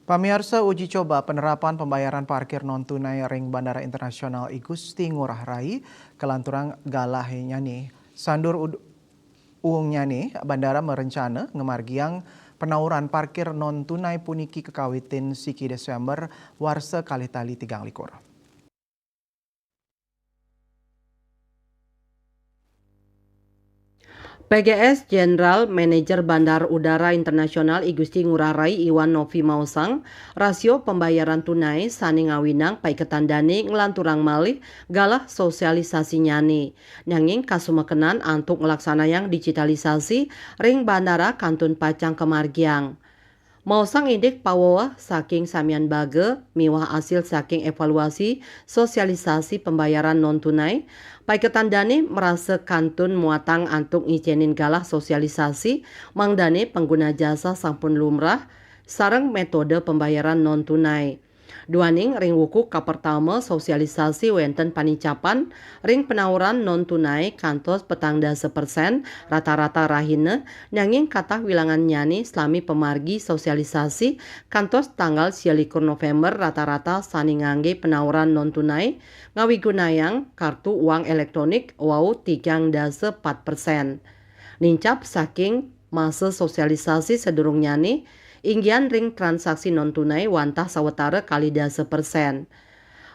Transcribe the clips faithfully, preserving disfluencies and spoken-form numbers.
Pamiarsa, uji coba penerapan pembayaran parkir non tunai ring Bandara Internasional I Gusti Ngurah Rai kalanturang galah nyane. Sandur ud- uungnyane, bandara marencana ngamargiang penauran parkir non tunai puniki kakawitin siki Desember warsa kalih tali tigang likur. P G S General Manager Bandar Udara Internasional I Gusti Ngurah Rai Iwan Novi maosang, rasio pembayaran tunai sane ngawinang paiketan dane nglanturang malih galah sosialisasinyane, nanging kasumekenan antuk nglaksanayang digitalisasi ring bandara kantun pacang kamargiang. Maosang indik paweweh saking samian baga miwah asil saking evaluasi sosialisasi pembayaran non tunai, paiketan dane marasa kantun muatang antuk ngicenin galah sosialisasi mangdane pangguna jasa sampun lumrah sareng metode pembayaran non tunai. Duaning ring wuku kapertama sosialisasi wenten panincapan ring penauran non tunai kantos petang dasa persen rata-rata rahina, nanging katah wilangannyane salami pamargi sosialisasi kantos tanggal sia likur November rata-rata sane ngangge penauran non tunai ngawigunayang kartu uang elektronik wau tigang dasa pat persen. Nincap saking masa sosialisasi sadurungnyane, inggian ring transaksi non tunai wantah sawatara kalih dasa persen.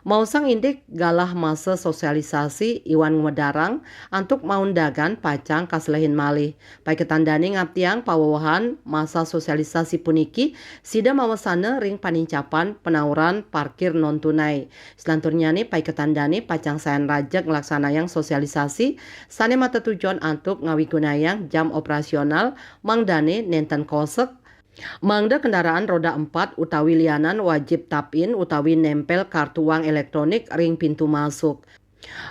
Maosang indik galah masa sosialisasi Iwan ngwedarang antuk maundagan pacang kaselehin malih. Paiketan dane ngaptiang pawewehan masa sosialisasi puniki sida mawasana ring panincapan penauran parkir non tunai. Selanturnyane paiketan dane pacang sayan rajeg nglaksanayang sosialisasi sane matetujon antuk ngawigunayang jam operasional mangdane nenten kosek, mangda kendaraan roda empat utawi lianan wajib tap-in utawi nempel kartu uang elektronik ring pintu masuk.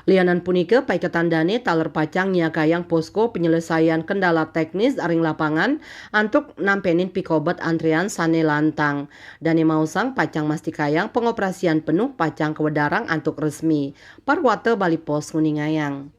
Lianan punika, paiketan dane taler pacang nyiagayang posko penyelesaian kendala teknis ring lapangan antuk nampenin pikobet antrian sane lantang. Dane maosang pacang mastikayang pangoperasian penuh pacang kawedarang antuk resmi. Parwata Bali Post nguningayang.